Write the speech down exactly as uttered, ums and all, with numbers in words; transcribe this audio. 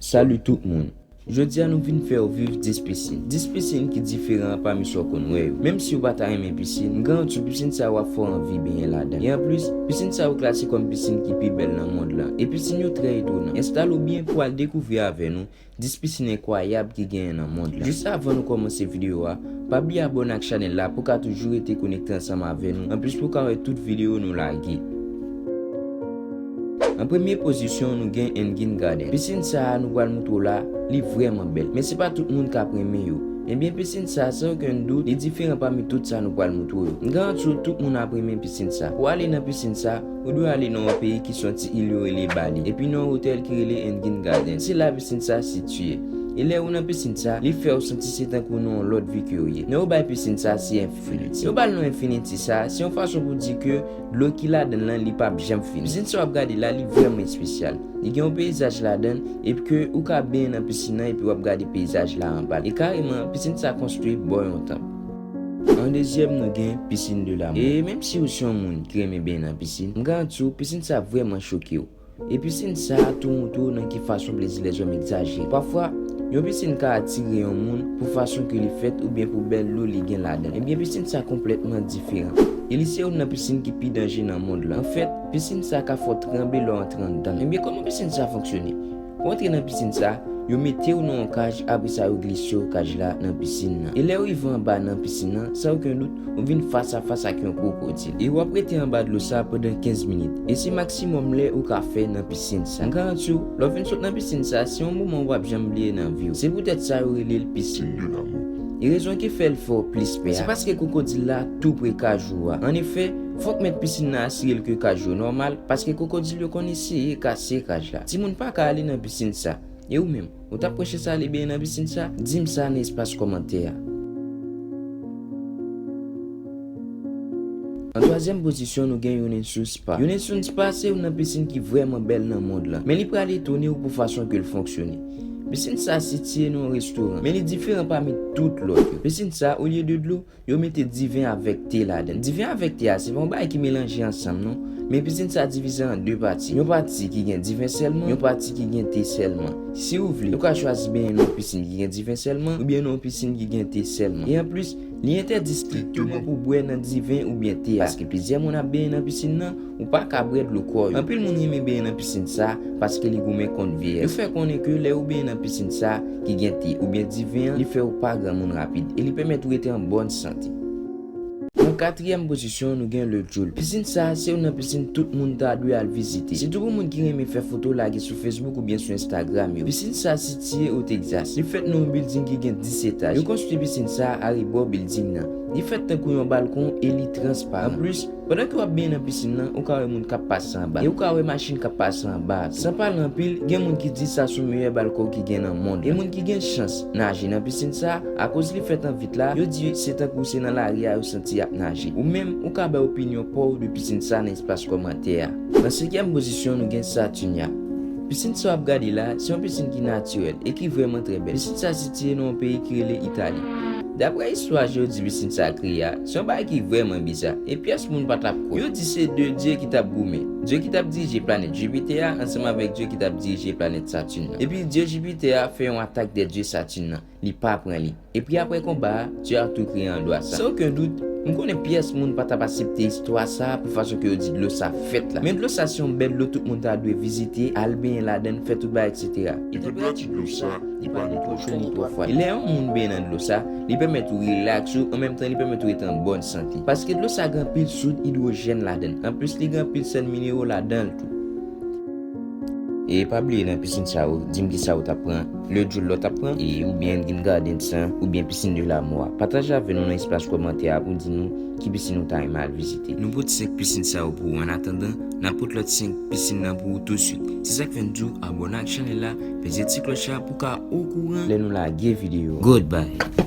Salut tout moun. Jodi a nou vin fè w viv dis pisin. Dis pisin ki diferan pami sa w konn wè yo. Menm si w pa ta renmen pisin, m garanti w pisin sa yo ap fè w anvi benyen ladan. E anplis, pisin sa yo klase kòm pisin ki pi bèl nan mond lan. E pisin yo trè etonan. Enstale w byen pou w al dekouvri avè nou dis pisin enkwayab ki genyen nan mond lan. Jis avan nou kòmanse videyo a, pa bliye abòne ak chanèl la pou w ka toujou rete konekte ansanm avè nou. Anplis pou w ka wè tout videyo nou lage. An premye pozisyon, nou gen Engadine. Pisin sa a nou pral moutre w la, li vrèman bèl. Men se pa tout moun k ap renmen yo. Ebyen, pisin sa a, san okenn dout, li diferan pami tout sa nou pral moutre w yo. M garanti w, tout moun ap renmen pisin sa. Pou w ale nan pisin sa, ou dwe ale nan yon peyi ki se yon ti il yo rele Bali. Epi nan yon otèl ki rele Engadine. Se la pisin sa a sitiye. E lè ou nan pisin sa, li fè w santi se tankou nan yon lòt vi ke w ye. Non yo bay pisin sa a se Infinity. Yo ba l non Infinity sa a, se yon fason pou di ke dlo ki ladan l lan, li p ap janm fini. Pisin sa w ap gade la, li vrèman espesyal. Li gen yon peyizaj ladan l, epi ke ou ka benyen nan pisin nan, epi w ap gade peyizaj la anba l. E kareman, pisin sa konstwi bò yon tanp. An dezyèm, nou gen Piscine de l'amour. E menm si ou se yon moun ki renmen benyen nan pisin, m garanti w, pisin sa vrèman choke w. E pisin sa a tou moutre w nan ki fason plezi lèzòm egzajere. Pafwa, yon pisin ka atire yon moun pou fason ke li fèt oubyen pou bèl dlo li gen ladan l. Ebyen, pisin sa konplètman diferan. E li se youn nan pisin ki pi danje nan mond lan. Anfèt, pisin sa ka fè w tranble lè w antre anndan l. Ebyen, kòman pisin sa fonksyone? Pou w antre nan pisin sa, yo mete w nan yon kaj, apre sa yo glise w kaj la nan pisin nan. E lè w rive anba nan pisin nan, san okenn dout, ou vin fas a fas ak yon kwokodil. E w ap rete anba dlo sa pandan kenz minit. E se maksimòm lè ou ka fè nan pisin sa. M garanti w, lè w fin sot nan pisin sa, se yon moman w p ap janm bliye nan vi w. Se poutèt sa yo rele l Piscine de l'amour. E rezon ki fè l fè w plis pè a, se paske kwokodil la tou pre kaj ou a. Annefè, fòk mèt pisin nan asire l ke kaj yo nòmal, paske kwokodil yo konn eseye kase kaj la. Timoun pa ka ale nan pisin sa. E ou menm, ou t ap pran chans ale benyen nan pisin sa? Di m sa nan espas kòmantè a. An twazyèm pozisyon, nou gen Unisun Spa. Unisun Spa se youn nan pisin ki vrèman bèl nan mond lan, men li pral etone w pou fason ke l fonksyone. Pisin sa sitiye nan yon restoran, men li diferan pami tout lòt yo. Pisin sa, olye de dlo, yo mete diven avèk te ladan l. Diven avèk te a, se pa yon bagay ki melanje ansanm, non. Men pisin sa divize an de pati. Yon pati ki gen diven sèlman, yon pati ki gen te sèlman. Si ou vle, ou ka chwazi benyen nan yon pisin ki gen diven sèlman, oubyen nan yon pisin ki gen te sèlman. E anplis, li entèdi strikteman pou bwè nan diven oubyen te a. Paske plizyè moun ap benyen nan pisin nan, ou pa ka bwè dlo kò yo. Anpil moun renmen benyen nan pisin sa, paske li goumen kont vyeyès. Yo fè konnen ke lè ou benyen nan pisin sa, ki gen te oubyen diven an, li fè ou pa granmoun rapid e li pèmèt ou rete an bòn sante. Nan katriyèm pozisyon, nou gen Le Joule. Pisin sa a se youn nan pisin tout moun ta dwe al vizite. Sitou pou moun ki renmen fè foto lage sou Facebook oubyen sou Instagram yo. Pisin sa a sitiye o Texas. Li fèt nan yon bilding ki gen dis etaj. Yo konstwi pisin sa a arebò bilding nan. Li fèt tankou yon balkon e li transparan. Anplis, pandan ke w ap benyen nan pisin nan, ou ka wè moun k ap pase anba. E ou ka wè machin k ap pase anba a tou. San pale anpil, gen moun ki di sa se yon meyè balkon ki gen nan mond lan. E moun ki gen chans naje nan pisin sa a, akoz li fèt an vit la, yo di se tankou se nan lari a yo santi y ap naje. Ou menm, ou ka bay opinyon pa w de pisin sa a nan espas kòmantè a. Nan senkyèm pozisyon, nou gen Saturnia. Pisin sa w ap gade la, se yon pisin ki natirèl e ki vrèman trè bèl. Pisin sa sitiye nan yon peyi ki rele Itali. Daprè istwa jan yo di pisin sa kreye a, se yon bagay ki vrèman biza e pyès moun pa t ap kwè. Yo di se de dye ki t ap goumen, dye ki t ap dirije planèt Jipitè a ansanm avèk dye ki t ap dirije planèt Satin nan. Epi dye Jipitè a fè yon atak dè dye Satin nan, li pa pran li. Epi apre konba a, dye Arthur kreye andwa sa. San okenn dout, m konnen pyès moun pa t ap aksepte istwa sa a pou fason ke yo di dlo sa fèt la. Men dlo sa se yon bèl dlo tout moun ta dwe vizite, al benyen ladan l, fè tout bagay, etsetera. E tanperati dlo sa, li pa ni twò cho ni twò fwa. E lè yon moun benyen nan dlo sa, li pèmèt ou rilaks ou, an menm tan li pèmèt ou rete an bòn sante. Paske dlo sa gen anpil soud idwojèn ladan l. Anplis, li gen anpil sèl minero ladan l tou. E pa bliye nan pisin sa yo, di m kisa ou t ap pran, Le Joule la w t ap pran, e oubyen Engadine sa, oubyen Piscine de l'amour a. Pataje avè nou nan espas kòmantè a pou di nou ki pisin ou ta renmen al vizite. Nou pote senk pisin sa yo pou ou. Annatandan, n ap pote lòt senk pisin nan pou ou tousuit. Se sa k fè n di w abòne ak chanèl la, peze ti klòch la pou w ka okouran lè nou lage videyo. Goodbye.